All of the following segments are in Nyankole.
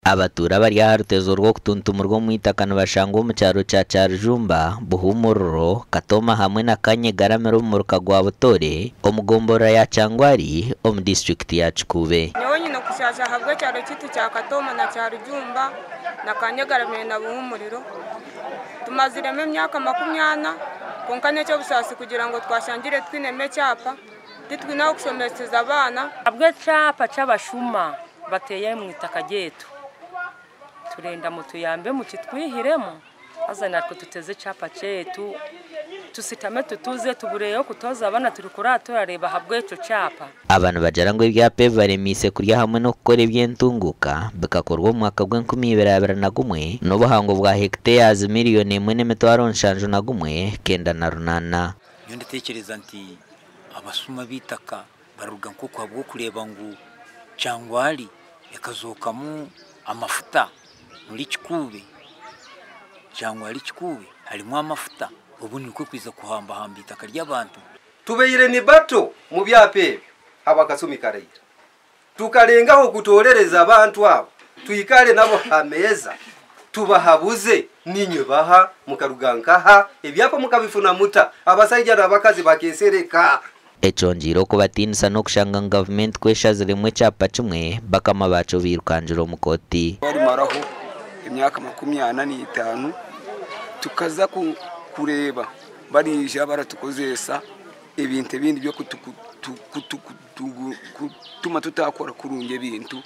Abatuura abari aha rutezo rw'okutuntumurwa omu itaka nibashangwa omu kyaro kya Kyarujumba, Buhumuriro, Katooma hamwe na Kanyegaramire omu muruka gwa Butore omu gomborora ya Kyangwali omu disiturikiti ya Kikuube. Nyowe nyine okushaasha ahabw'ekyaro kyaitu kya Katooma na Kyarujumba na Kanyegaramire na Buhumuriro. Tumaziremu emyaka 40 kwonka n'eky'obusaasi kugira ngu twashangire twinemu ekyapa, titwine ah'okushomeseza abaana. Ahabw'ekyapa ky'abashuma bateeye omu itaka ryaitu, turenda mutuyambe mukitwihiremu haza natwe tuteze ekyapa kyaitu, tusitame tutuze tubureyo kutoza abaana turi kurara turareeba ahabw'ekyo kyapa. Aba nibagira ngu ebyapa ebi baremiise kurya hamwe n'okukora eby'entunguuka bikakorwa omu mwaka gw'enkumibiri abiri na gumwe n'obuhango bwa hectares 1,701,908. Nyowe ndatekereza nti abasuma b'eitaka baruga nk'oku ahabw'okureeba ngu Kyangwali ekazookamu amafuta muri Kikuube. Kyangwali Kikuube harimu amafuta, obu nikwo kwiza kuhambahamba itaka ry'abantu. Tubaire ni bato mu byapa ebyo habw'akasumi karaira, tukalengaho kutolereza abantu abo, twikale nabo ha meeza, tubahabuze: ninywe baha, mukaruga nkaha, ebyapa mukabifuna muta? Abasaija n'abakazi bakesereka. Ekyongiire okubatiinisa n'okushanga ngu gavumenti kweshaziremu ekyapa kimwe, bakama bakyo birukangira omu kooti. Barimaraho emyaka 45, tukaza kureeba barija baratukozesa ebintu ebindi by'okutuma tutakora kurungi ebintu,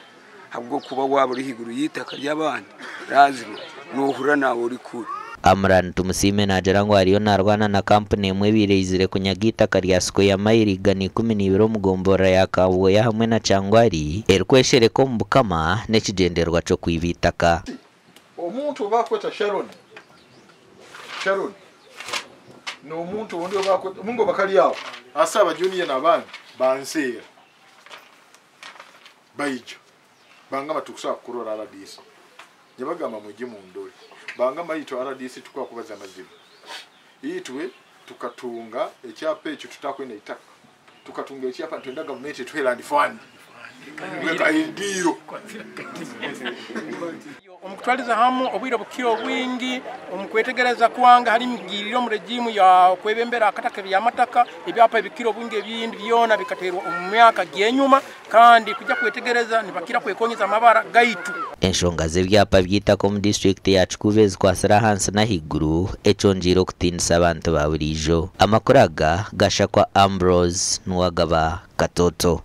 ahabw'okuba waba ori ahaiguru y'eitaka ry'abandi, lazima nohurira nawe ori kubi. Amran Tumusiime naagira ngu ariyo naarwana na kampuni emwe ebaire eizire kunyaga eitaka rya square mayiro 112 omu gomborora ya Kabwoya hamwe na Kyangwali, erikweshereka omu bukama n'ekigyendererwa ky'okwiba eitaka. Omuntu oba akweta Sharon, Sharon n'omuntu ondi oba akweta mungo bakali awo asaba junior n'abandi banseera baija bangamba, "Tukusaba kukurora RDC." Nyabagamba, "Mwijje mundore." Bangamba, "Itwe RDC tukwakubaza amazima, itwe tukatunga ekyapa ekyo tutakwenda itaka, tukatunga ekyapa ntwenda gavumenti etuhe land fund ngekaidiro." Omu kutwaliza hamu, obwire bukira obwingi omu kwetegereza kwange hari migirire omu regime ya kwebembera akataka ebyamataka, ebyapa ebikira obwingi ebindi byona bikaterwa omu myaka gyenyuma, kandi kujya kwetegereza nibakira kwekonyeza amabara gaitu. Enshonga z'ebyapa by'eitaka omu disitulikiti ya Kikuube zikwasire ahansi n'ahaiguru, ekyongiire okutiinisa abantu ba buriijo. Amakuru aga gashakwa Ambrose Nuwagaba, Katoto.